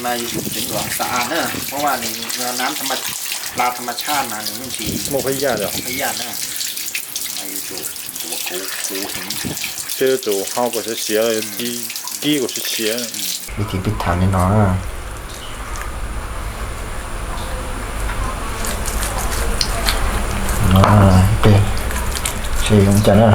Mas yus tseem yuav xav as na,เพราะว่า nws น้ำธรรม ปลาธรรมชาติ mas nws yeej tsis muaj phab yaj, phab yaj na. Mas yus tsum tuav kuv kuv heev. Ces yuav tsum hau kom siav siav, kib kom siav siav. Ib tis pib tham li no na. Peb seb zoo cas na.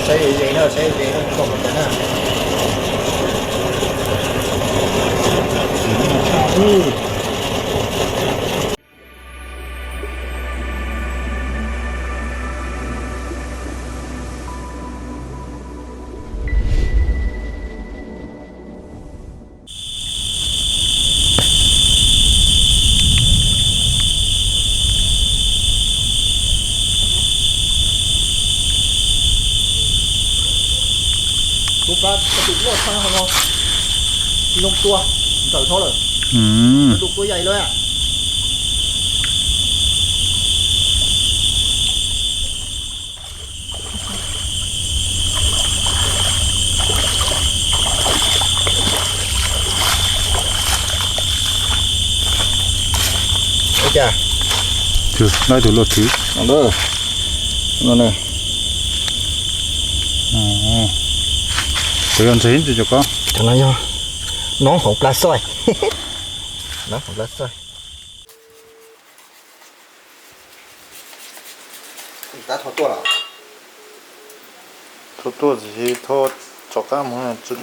Saib ze no, saib ze no, koj kom tas na. Tus pab tus loj tshaj hauv no, tsis zoo tua, ntawm thoob lawm. Tus kua yaim lawm. Ua cas? Laib tus luaj twg? Kuv yog ntxhi ntsis rau koj. Cov no yog noob hauv plab xoj. Noob hauv plab xoj. Thauj tuaj los? Thauj tuaj tsis thauj, rov qab mus tsis.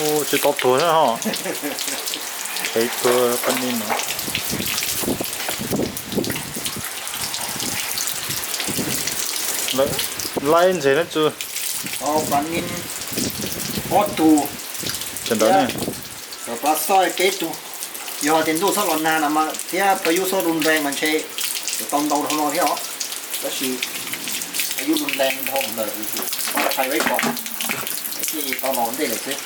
Ua tsis tau tuag na ho. Qev tuag pab ni no. Laib ntses na tsu. Pab ni ob tug. Tseem ntawd ne. Cov plab xoj peb tug. Yog tias ntuj txhob los nag no mas thiab payub txhob du nrees mas ntshe yuav tau ntau dhau no thiab os. Tab sis payub du nrees dhau lawm, kuv tshais ib pom thiaj tau los ntej lawm xwb.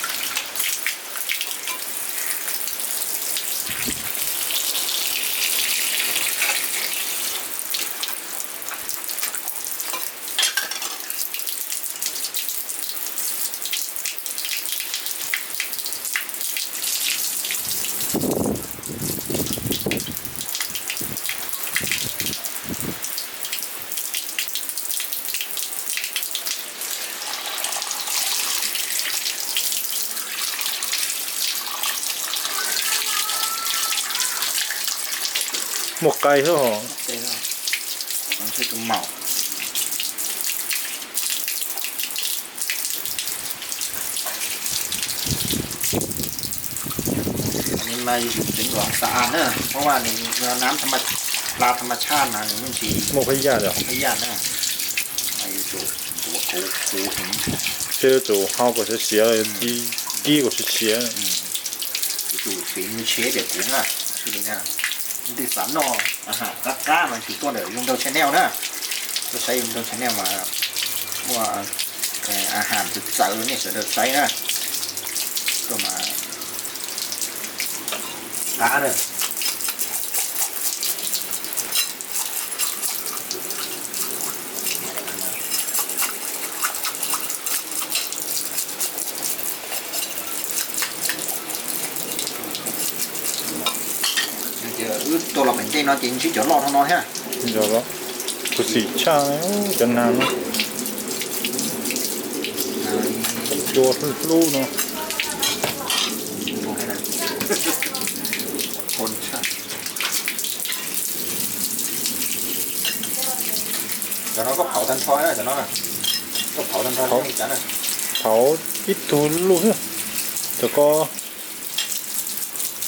Muaj qai xwb hos. Mas yus tseem yuav xav as na,เพราะว่า nws น้ำธรรม ปลาธรรมชาติ mas nws yeej tsis muaj phab yaj, phab yaj na. Mas yus tsum tuav kuv kuv heev. Ces yuav tsum hau kom siav siav, kib kom siav siav. Yus tsum txiv nws tshev tias kuv na, ntws xav noj qab qab mas tsis tuaj ntawm Zoo Nraug channel na. Tuaj saib Zoo Nraug channel mas muaj a has txawv txawv nej sawv daws saib na. Tuaj mas qab na. Wb tuaj los pem ntej no ces ntsib cov loj dhau no thiab. Yog los, khuv xim tshaj cov nag no. Cua hlub hlub no. Cov no koj phauv tag nrho, cov no koj phauv tag nrho li cas na? Phauv Ib tug luj xwb. Cov ko.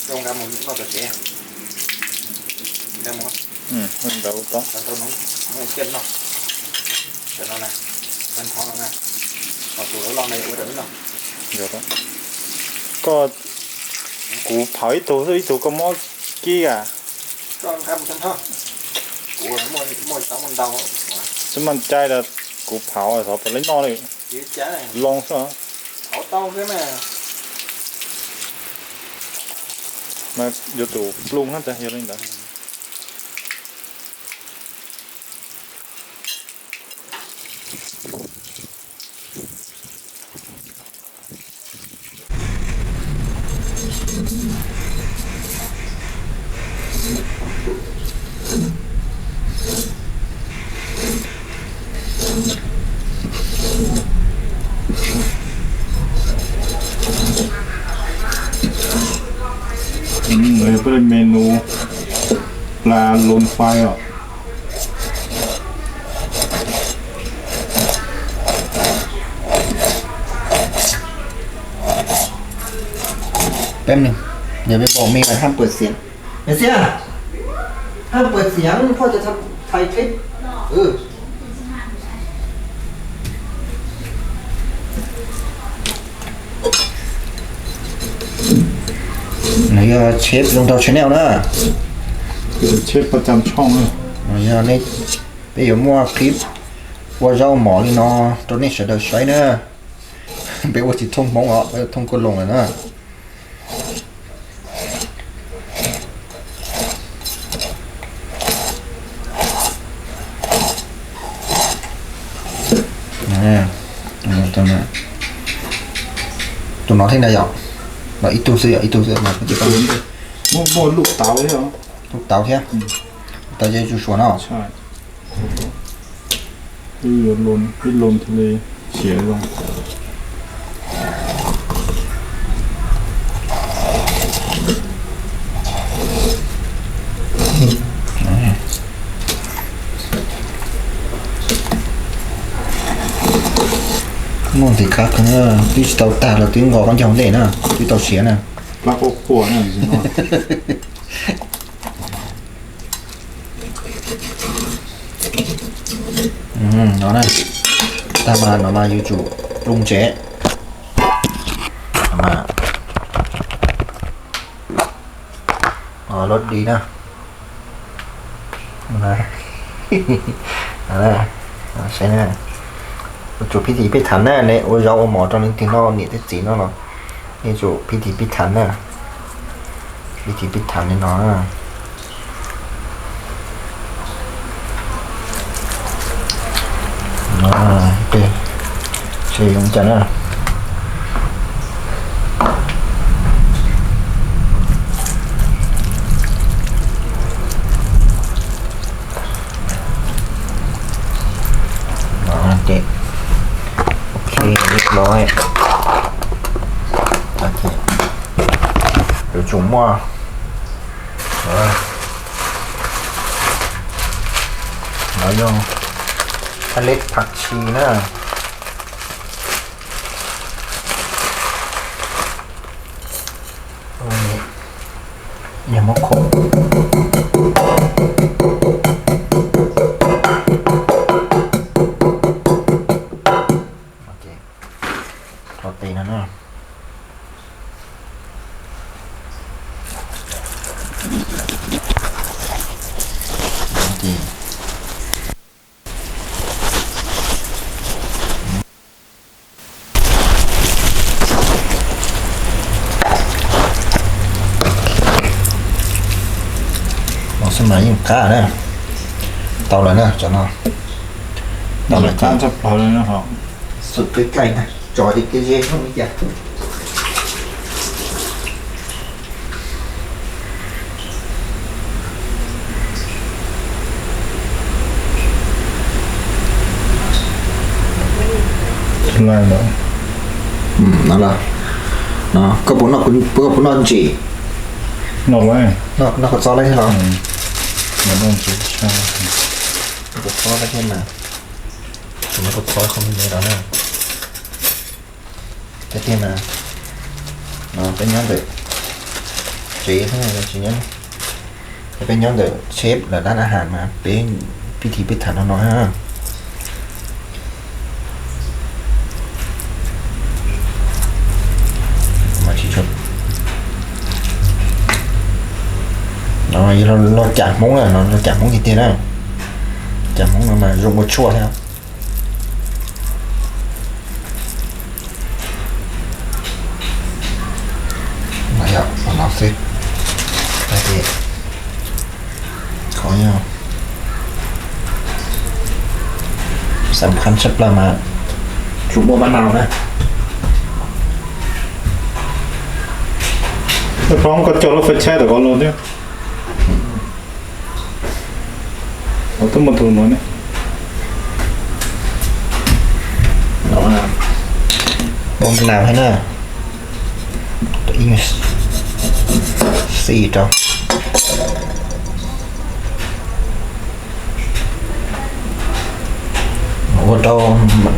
Nqa mus noj tom tsev. Nqa mus. Nqa mus tau. Cov no na, cov no na, tus loj loj no ua rau wb noj. Koj, kuv phauj ib tug xwb, ib tug koj muab kib a. Koj nqa mus tag nrho. Kuv muaj, muaj tau muaj ntau. Twb maj cai los kuv phauj xov puas li noj li. Loo xwb. Phauj tau xwb na. Mas yuav tsum plung na, yog li ntawd. Peb menu pla lon fai os. Peb, giờ peb bỏ mì là hai mươi tiếng. Mẹ Sia, hai mươi tiếngพ่อจะทำถ่ายคลิป Ừ. Nws yog chef Zoo Tau Channel na. Chef ประจำช่อง na. Nws yog nej, peb yuav muaj clip ua zaub mov li no rau nej sawv daws saib na. Peb ua tsis thooj Hmoob os, peb ua thooj Koj Loos lawm na. Tus no thiab na yom, no ib tug xwb yom, ib tug xwb mas. Muaj, muaj lub tauv thiab, lub tauv thiab, tauv ces tsuas suav no. Ib lon thiaj li siav zoo. Muaj ntxim qab kawg, twb tsis tau tag los twb nqos khaub ncaug ntej na, twb tau siav na. No na, tag mas no mas yuav tsum plung tsev. Lov di na. Saib na, yuav tsum phij thim phij thav na, nej ua zaub ua mov rau leej twg noj, niam thiab txiv noj los nej yuav tsum phij thim phij thav na. Phij thim phij thav li no na. Ces zoo cas na. Ces ok, ib los yuav tsum muaj, no yog thaj leb phaj tshis na. Yog muab kho, rau tes no na. No xwb mas yeej qab na. Tau lawm na, cov no. Tau lawm, qab tshaj plaws li no. Xum kev dlaim na, tso ces kev ze zoo li cas. No los, koj puas noj, koj puas noj ntsim? Noj kua txob lawm thiab los? Kua txob lawm thiab mas, kua txob không me đó na. Tiag na, no peb nyob ntawm tsev xwb, tsis nyob, peb nyob ntawm sếp lawv dab lab has mas peb pib thim peb tham no no ha. No yog los cam Hmoob na, no los cam Hmoob tiag tiag na, cam Hmoob no mas zoo ua tshuaj thiab. No xwb, qhov xam khanh tshaj plaws mas tsuas muaj mab nau na. Peb poob koj coj lub fais chai tom ko los thiab. Twb muaj tus no ne. Poob mab nau thiab na. Xi rau. Ua rau,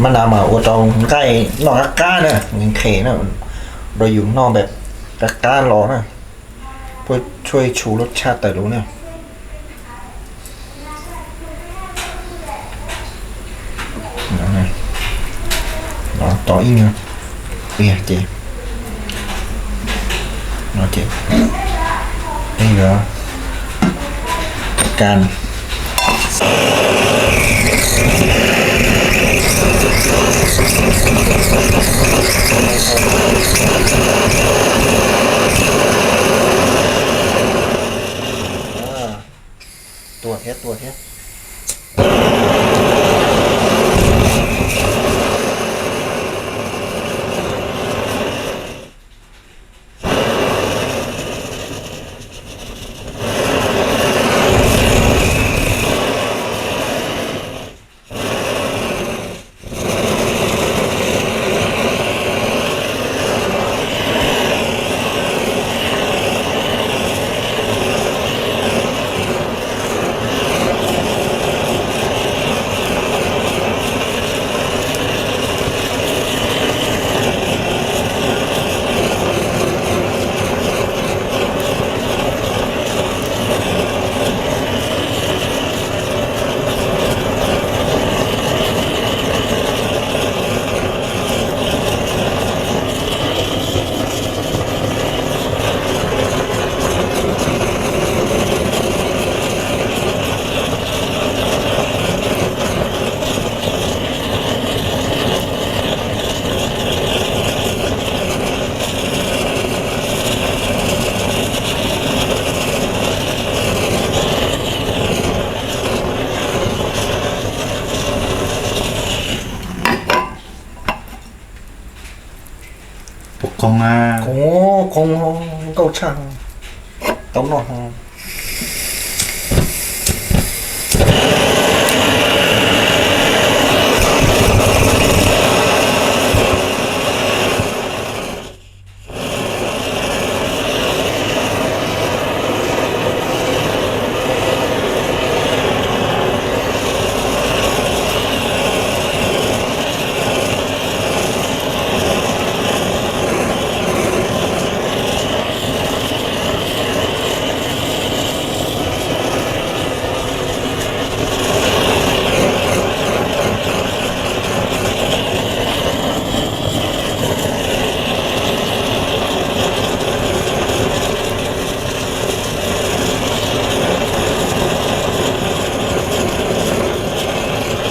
mab nau mas ua rau nqaij noj qab qab na, nqhis na, rau yus noj npem qab qab los na. Puab tshuaj tshu lub tshaj tawm lub na. Tos ib nyuag pliag ces, no ces peb yuav kas. Tua thiab, tua thiab. Puas qhov, qhov nkauj tshaj, tau noj.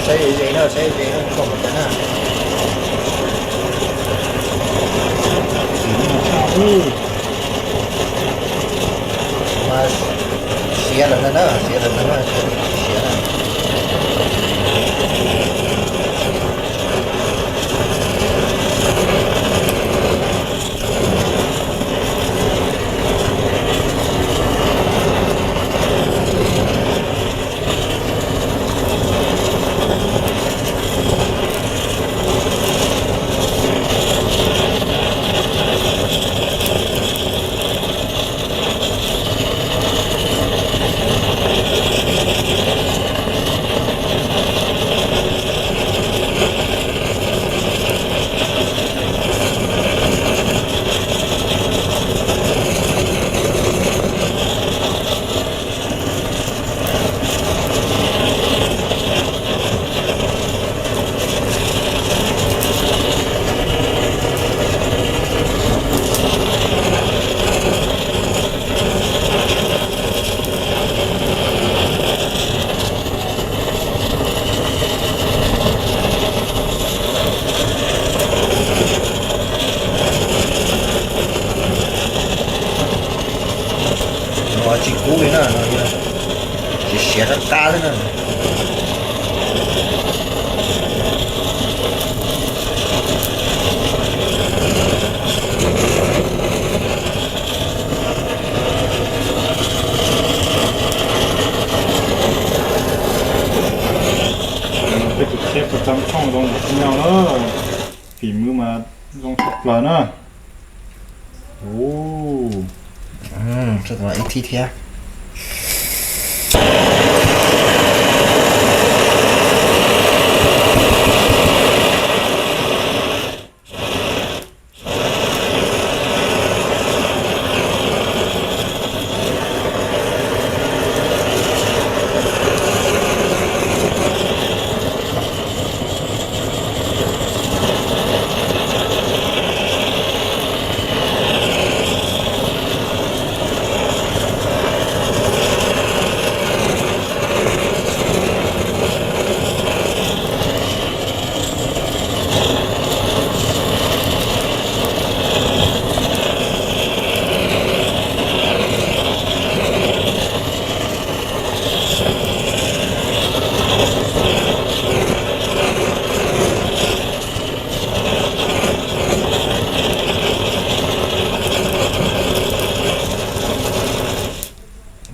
Saib ze no, saib ze no, kom mus tas na. Mas siav lawm na, siav lawm na, siav na. Qab xwb na. Peb tus chef puas tau thooj zoo npaum no na. Fim mwv mas zoo tshaj plaws na. Ub, ib thib thiab.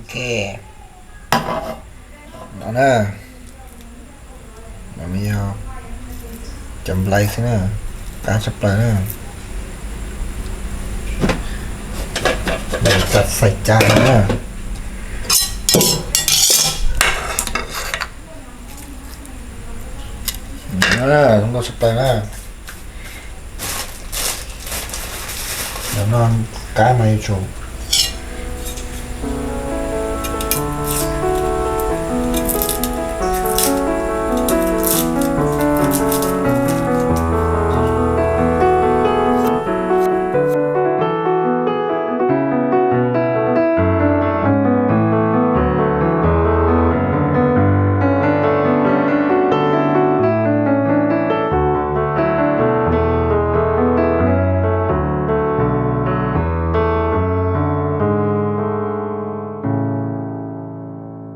Ok, no na, no yog cov nplai xwb na, qab tshaj plaws na. Txaij txaij cai na. Zoo nkauj tshaj plaws na. Ntawm no qab mas yuav tsum